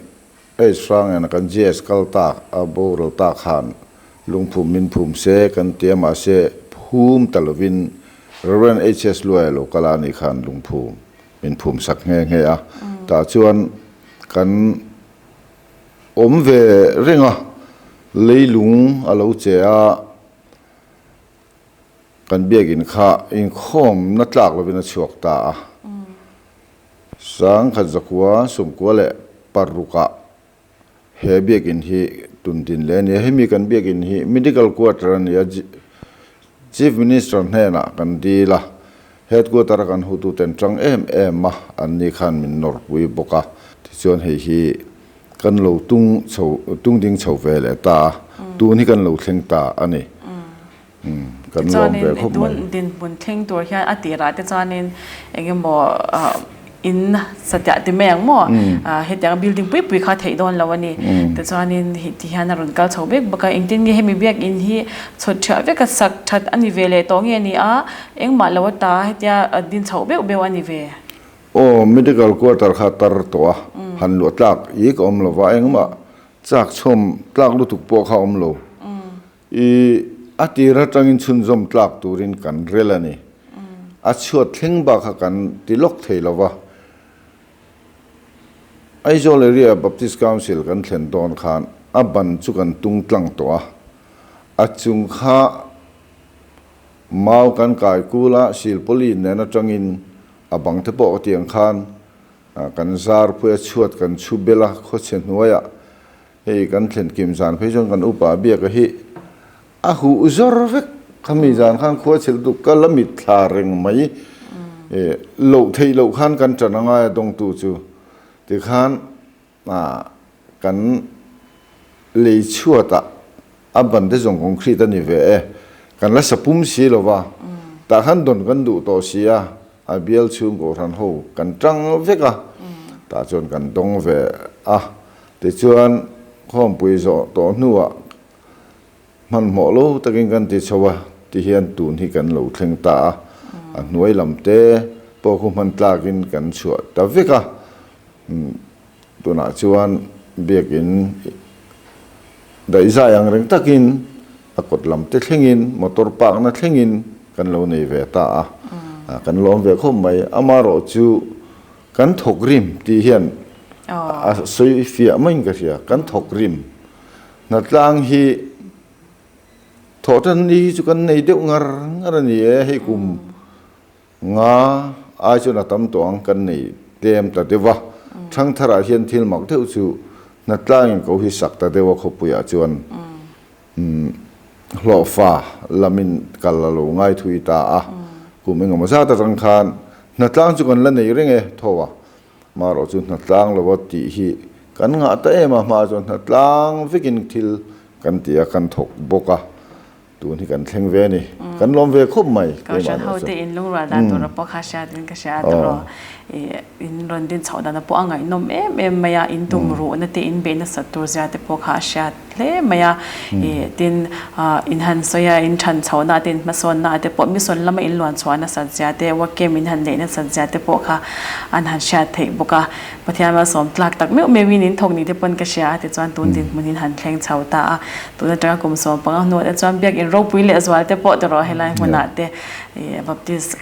H. Hrangena kan GS kal tak, a boral tak khan lungphum min phum se kan ti a, mahse phum ta lovin Rev. HS Luaia lo kal a nih khan lungphum min phum sak nghe nghe a. Tah chuan kan. Awm ve reng a, leilung a lo che a, kan biakinn kha inkhawmna tlak lovin a chhuak ta a. 1996ah he biakinn hi tundin leh a ni a, hemi kan biakinn hi medical quarter a ni a, Chief Minister hnenah kan dil a, Headquarter a kan hotuten tang em em a, an ni khan min nawrpui bawk a, tichuan hei hi kan lo tung chho tung ding chho ve leh ta a, tun hi kan lo thleng ta a ni. Kan lawm ve khawp mai. Tichuanin tun dinhmun thleng tur hian a tirah te chuanin eng emaw in satliah ti mai ang maw? Hetiang building pui pui kha theih dawn lo a ni. Tichuanin ti hian a rawn kal chho vek bawk a, engtin nge hemi biakinn hi chhawt thiah vek a sak that a ni ve leh tawh nge ni a, engmah lo ata hetia din chhoh beuh beuh a ni ve. Aw, medical quarter kha tar tawh a, han luah tlak i ka awm lo va, engmah chak chhawm tlak lutuk pawh kha awm lo. I a tir atangin chhunzawm tlak turin kan rel a ni. A chhuat thleng bak kha kan ti lawk thei lo va. Aizawl Area Baptist Council kan thlen dawn khan a ban chu kan tung tlang tawh a. A chung kha mau kan kai kul a, silpawlin nen atangin a bang te pawh ka ti ang khan. Kan zar pui a chhuat kan chhu bel a, khawchhe hnuaiah hei kan thlen kim zan phei chuan kan upa biaka hi a huh zawr vek. Khami zan khan khua chhel duk ka la mit thla reng mai. Loh theih loh khan kan ṭan a ngai a dawngtu chu tikhan Kan lei chhuatah a ban te zawng concrete a ni ve e. Kan la sa pum si lo va, tah khan dawn kan duh tawh si a, a bial chhung kohhran ho kan tang vek a, tah chuan kan dawng ve a. Tichuan khawmpui zawh tawh hnuah Hmanhmawh lo takin kan ti chho a, ti hian tun hi kan lo thleng ta a, a hnuai lam te pawh khu hman tlakin kan chhuah ta vek a, tunah chuan biakin daihzai ang reng takin a kawt lam te thlengin motor park na thlengin kan lo nei ve ta a, kan lawm ve khawp mai. Amaherawh chu kan thawk rim tih hian a sawi fiah maiin ka hria, kan thawk rim. Hnatlang hi thawhtan ni hi chu kan nei deuh ngar ngar a ni e, hei kum nga ai chuan a tam tawh ang kan nei tlem ta deuh a, thangtharah hian thil mak deuh chu hnatlangin ko hi sak ta deuh a khawpuiah chuan hlawhfa lamin kal a lo ngai thui ta a, kum engemaw zat atang khan hnatlang chu kan la nei reng e tho a. Marawh chu hnatlang lo a tih hi kan ngah ta em a, hma chuan hnatlang vekin thil kan ti a, kan thawk bawk a, tun hi kan thleng ve a ni, kan lawm ve khawp mai keimah nih chuan. Kohhran hote in lungrual dan tura pawh kha hriat in ka hria a tawrh in rawn din chhoh dan pawh a ngaihnawm em em mai a, in tum ruhna te in beih nasat tur zia te pawh kha a hriat hle mai a, tin in han sawi a, in than chhohna te in hmasawnna te pawh mission lama in luan chhuah nasat zia te work camp in han neih nasat zia te pawh kha an han hriat theih bawk a, Pathian malsawm tlak tak meuh meuhin in thawk ni te pawn ka hria a tichuan tun dinhmun in han thleng chho ta a, tun atanga kum 15 hnuah te chuan biakin ropui leh zual te pawh tawh rawh helai hmunah te Baptist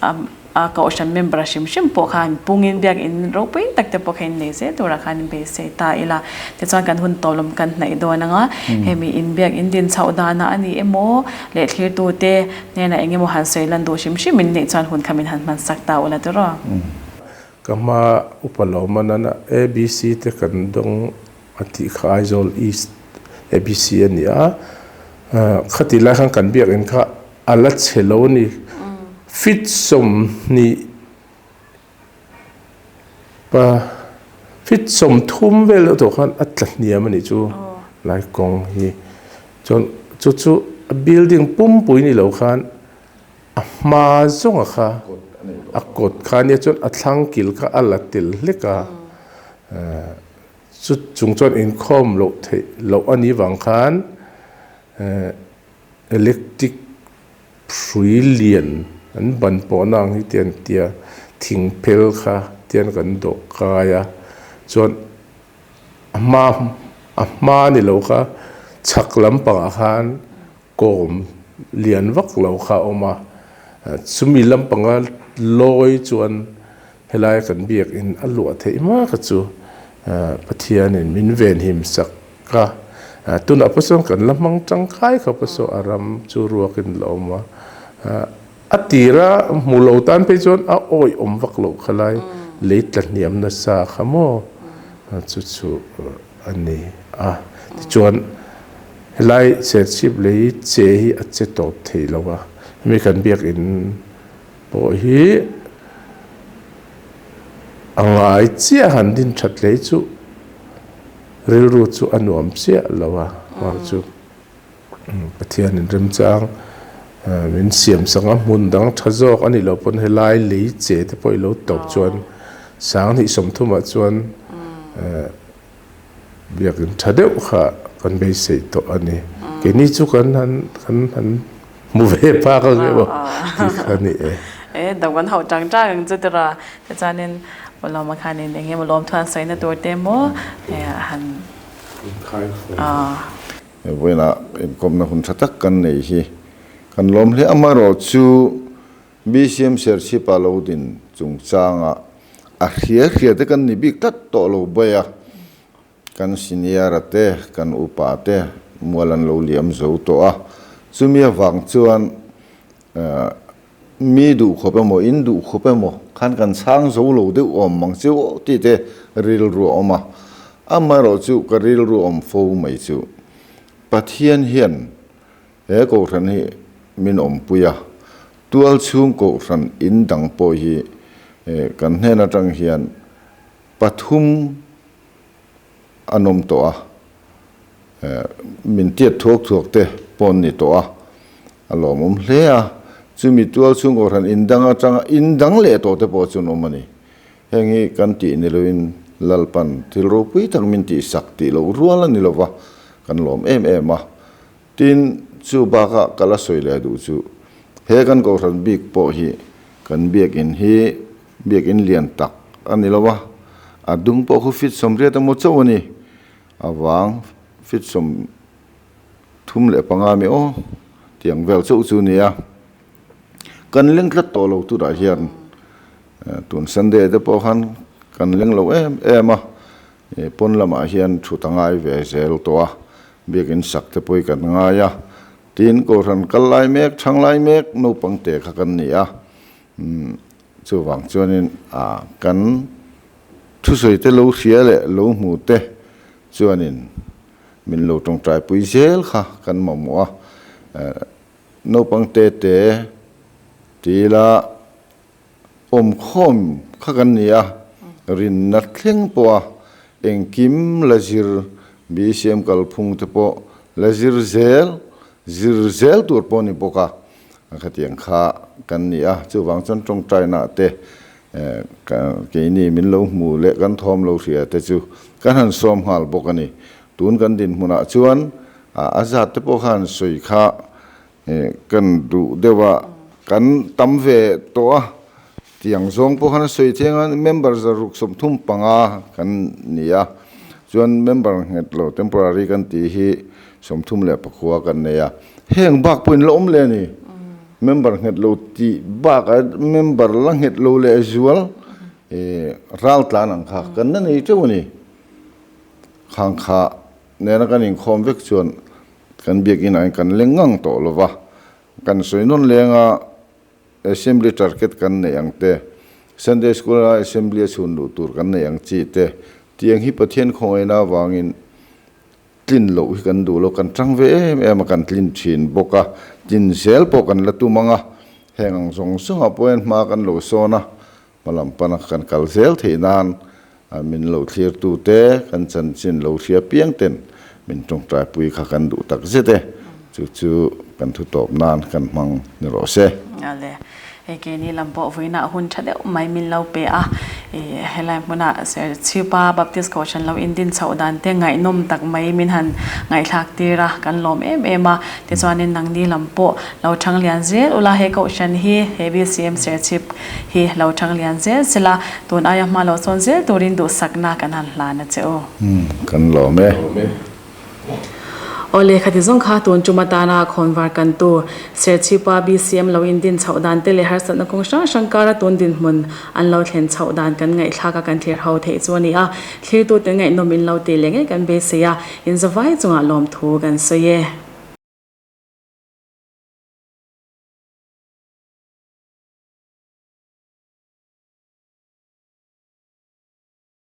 A kohhran member hrim hrim pawh khan pungin biakinn ropui tak te pawh kha in nei zel turah khan in beisei ta ila. Tichuan kan hun tawlawm kan hnaih dawn anga hemi in biakinn din chhoh danah a ni emaw leh thlirtute hnenah eng emaw han sawi lan duh hrim hrim in neih chuan hun kha min han hman sak ta ula tiraw. Ka hma upa lawm a nana ABC te kan dawng a tih kha Aizawl East ABC a ni a, khati lai khan kan biakinn kha A la chhe lo a ni. Fit 20 pa fit 30 vel deuh tawh khan a tla hniam a nih chu lai kawng hi. Chuan chu chu a building pumpui ni lo khan a hma zawnga kha a kawt kha nia chuan a thlang kil kha a la tel hlek a. Chu chung chuan inkhawm loh theih loh a nih vang khan Electric hrui lian an ban pawhna ang hi tian tia thing phel kha tian kan dawh kai a chuan a hma a hma ni lo kha chhak lampangah khan kawm lian vak lo kha a awm a chumi lampanga lawi chuan helai kan biakin a luah theih hma kha chu Pathianin min venhim sak. Ka tunah pawh chuan kan la hmang tangkai khawp a saw a ram chu ruakin la awm a, a tira hmu lo tan phei chuan a awih awm vak loh kha lai lei tla hniam nasa kha maw chu chu a ni a. Tichuan helai Serchhip lei che hi a che tawp thei lo a, hemi kan biakin pawh hi a ngai chiah han din that lei chu. Rilru chu a nuam chiah lo a, hmar chu Pathianin remchang min siam sak a, hmun dang tha zawk a nih loh pawn helai lei che te pawh i lo tawp chuan 2030 ah chuan biakin tha deuh kha kan beisei tawh a ni. Keini chu kan han kan han hmu ve phak ang em aw tih kha a ni e. E, dam kan hauh tang tang ang chu tira. Tichuanin Lawma khanin eng emaw lawm thuan sawina tur te maw han Vawiinah inkawmna hun tha tak kan nei hi kan lawm hle. Amaherawhchu BCM Serchhipa lo din chungchanga a hria hria te kan ni bik tlat tawh lo bai a, kan senior-a te, kan upa te mual an lo liam zo tawh a. Chumi avang chuan mi duhkhawp emaw, in duhkhawp emaw kha. khan kan chhang zo lo deuh awm mang che aw tih te rilru a awm a. Amaherawhchu ka rilru awm fo mai chu Pathian hian he kohhran hi min awmpui a, tual chhung kohhran in dang pawh hi kan hnen atang hian pathum an awm tawh a, min tiat thuak thuak te pawh an ni tawh a, a lawmawm hle a, chumi tual chhung kohhran in dang atanga in dang leh tawh te pawh chu an awm a ni. Heng hi kan tih ni loin Lalpan thil ropui tak min tihsak tih loh rual a ni lova, kan lawm em em a. Tin, chu bakah ka la sawi leh duh chu he kan kohhran bik pawh hi kan biakin hi biakin lian tak a ni lova, a dung pawh khu fit 80 emaw chauh a ni avang fit 35 mi aw tiang vel chauh chu a ni a. Kan leng tlat tawh lo turah hian tun Sunday te pawh khan kan leng lo em em a, pawn lamah hian thut a ngai ve zel tawh a, biakin sak te pawh hi kan ngai a, tin kohhran kal lai mek, thang lai mek naupang te kha kan ni a, chuvang chuanin kan thusawi te lo hria leh lo hmu te chuanin min lo tawngtaipui zel kha kan mamawh a. Naupang te te tila awmkhawm kha kan ni a, rinna thleng pawha engkim la zir BCM kalphung te pawh la zir zel, zir zel tur pawh a ni bawk a, khatiang kha kan ni a, chuvang chuan tawngtaina te keini min lo hmu leh kan thawm lo hria te chu kan han sawm nghal bawk a ni. Tun kan dinhmunah chuan A zat te pawh khan sawi kha kan duh deuh a, kan tam ve tawh a, tiang zawng pawh khan a sawi thiang a, member 135 kan ni a, chuan member nghet lo temporary kan tih hi 39 kan nei a, heng bak pawhin la awm leh a ni, member nghet lo tih bakah member la nghet lo leh zual ral tlan ang kha kan la nei teuh a ni, khang kha. Nena kan inkhawm vek chuan kan biakin ah hian kan leng ngang tawh lo va, kan sawi nawn leng a, Assembly target kan neih ang te, Sunday School a Assembly a chhun luh tur kan neih ang chi te, tiang hi Pathian khawngaihna avangin tlin loh hi kan duh lo, kan tang ve em em a, kan tlin thin bawk a, tlin zel pawh kan la tum ang a, heng ang zawng zawngah pawh hian hma kan lo sawn a, Hma lam pana kan kal zel theih nan min lo thlirtute kan chanchin lo hria piang ten min tawngtaipui kha kan duh tak zet e. Chu chu kan thu tawp nan kan hmang ni rawh se. Ale, hei keini lam pawh vawiinah hun tha deuh mai min lo pe a, helai hmunah Serchhipa Baptist Kohhran lo indin chhoh dan te ngaihnawm tak mai min han ngaihthlak tir a, kan lawm em em a. Tichuanin nangni lam pawh lo thang lian zel ula he Kohhran hi he BCM Serchhip hi lo thang lian zel sela, tun aia hma lo sawn zel turin duhsakna kan han hlan a che u. Kan lawm e. Aw lehkha ti zawng kha tun tum atana khawnvar kantu Serchhipa BCM lo indin chhoh dan te leh harsatna kawng hrang hrang kara tun dinhmun an lo thlen chhoh dan kan ngaihthlak a kan thlir ho theih chu a ni a, thlirtute ngaihnawm in lo tih leh ngei kan beisei a, inzavai chungah lawmthu kan sawi e.